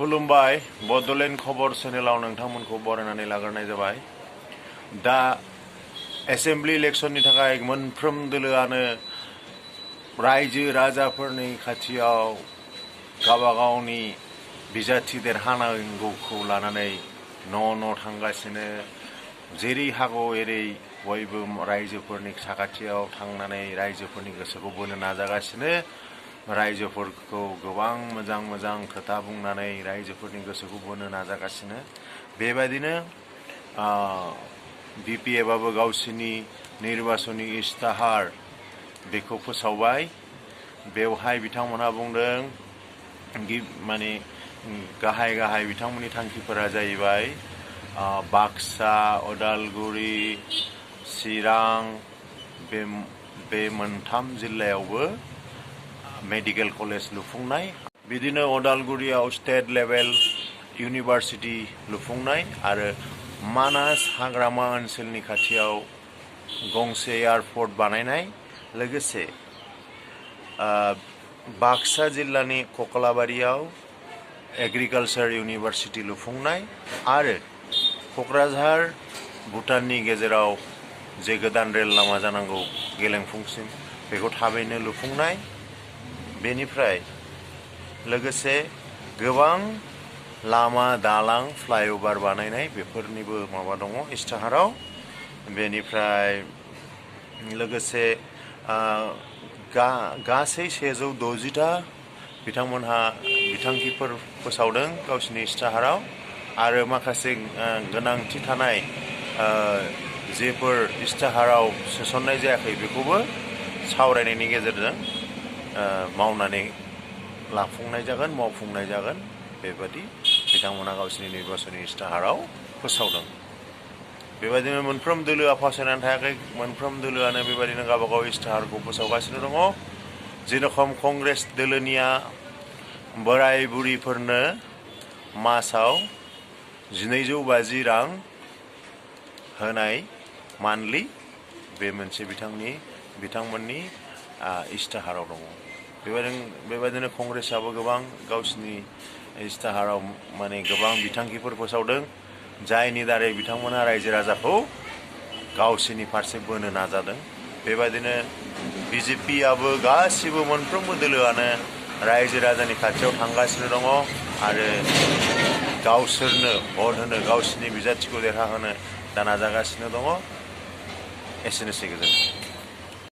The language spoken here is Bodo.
खुलुमबाय बडलेण्ड खबर चेनेलाव नोंथांमोनखौ बरायनानै लाग्रोनाय जाबाय। दा एसेम्बलि इलेक्शननि थाखाय मोनफ्रोम दोलोआनो रायजो राजाफोरनि खाथियाव गावबा गावनि बिजाथि देरहानांगौखौ लानानै न' थांगासिनो, जेरै हागौ एरै बयबो रायजोफोरनि साखाथियाव थांनानै रायजोफोरनि गोसोखौ बोनो नाजागासिनो। रायजोफोरखौ गोबां मोजां खोथा बुंनानै रायजोफोरनि गोसोखौ बोनो नाजागासिनो। बेबायदिनो बिपिएफआबो गावसिनि निर्बाचनी इस्ताहार बेखौ फोसावबाय। बेवहाय बिथांमोनहा बुंदों माने गाहाय बिथांमोननि थांखिफोरा जाहैबाय बाक्सा, उदालगुरि, चिरां बे मोनथाम जिल्लायावबो मेडिकेल कलेज लुफुंनाय, बिदिनो उदालगुरियाव स्टेट लेभेल इउनिभार्सिटी लुफुंनाय आरो मानास हाग्रामा ओनसोलनि खाथियाव गंसे एयारपर्ट बानायनाय, लोगोसे बाक्सा जिल्लानि कक्लाबारियाव एग्रिकालचार इउनिभार्सिटी लुफुंनाय आरो क'क्राझार भुटाननि गेजेराव जे गोदान रेल लामा जानांगौ गेलेंफुंसिम बेखौ थाबैनो लुफुंनाय। बेनिफ्राय लोगोसे गोबां लामा दालां फ्लाइअभार बानायनाय बेफोरनिबो माबा दङ इस्ताहाराव। बेनिफ्राय लोगोसे गासै 160टा बिथांमोनहा बिथांखिफोर फोसावदों गावसिनि इस्ताहाराव आरो माखासे गोनांथि थानाय जेफोर इस्ताहाराव सोसननाय जायाखै बेखौबो सावरायनायनि गेजेरजों मावफुंनाय जागोन बेबादि बिथांमोना गावसिनि निर्बाचनी इस्ताहाराव फोसावदों। बेबायदिनो मोनफ्रोम दोलोआ फावसायनानै थायाखै, मोनफ्रोम दोलोआनो बेबायदिनो गावबागाव इस्ताहारखौ फोसावगासिनो दङ। जेरखम कंग्रेस दोलोनिया बोराय बुरिफोरनो मासाव 1250 रां होनाय मान्थलि, बे मोनसे बिथांमोननि इस्ताहाराव दङ। बेबायदिनो कंग्रेसआबो गोबां गावसिनि इस्ताहाराव माने गोबां बिथांखिफोर फोसावदों, जायनि दारै बिथांमोना रायजो राजाखौ गावसिनि फारसे बोनो नाजादों। बेबायदिनो बिजेपिआबो गासिबो मोनफ्रोमबो दोलोआनो रायजो राजानि खाथियाव थांगासिनो दङ आरो गावसोरनो भट होनो, गावसिनि बिजाथिखौ देरहाहोनो दा नाजागासिनो दङ। एसेनोसै, गोजोन्थों।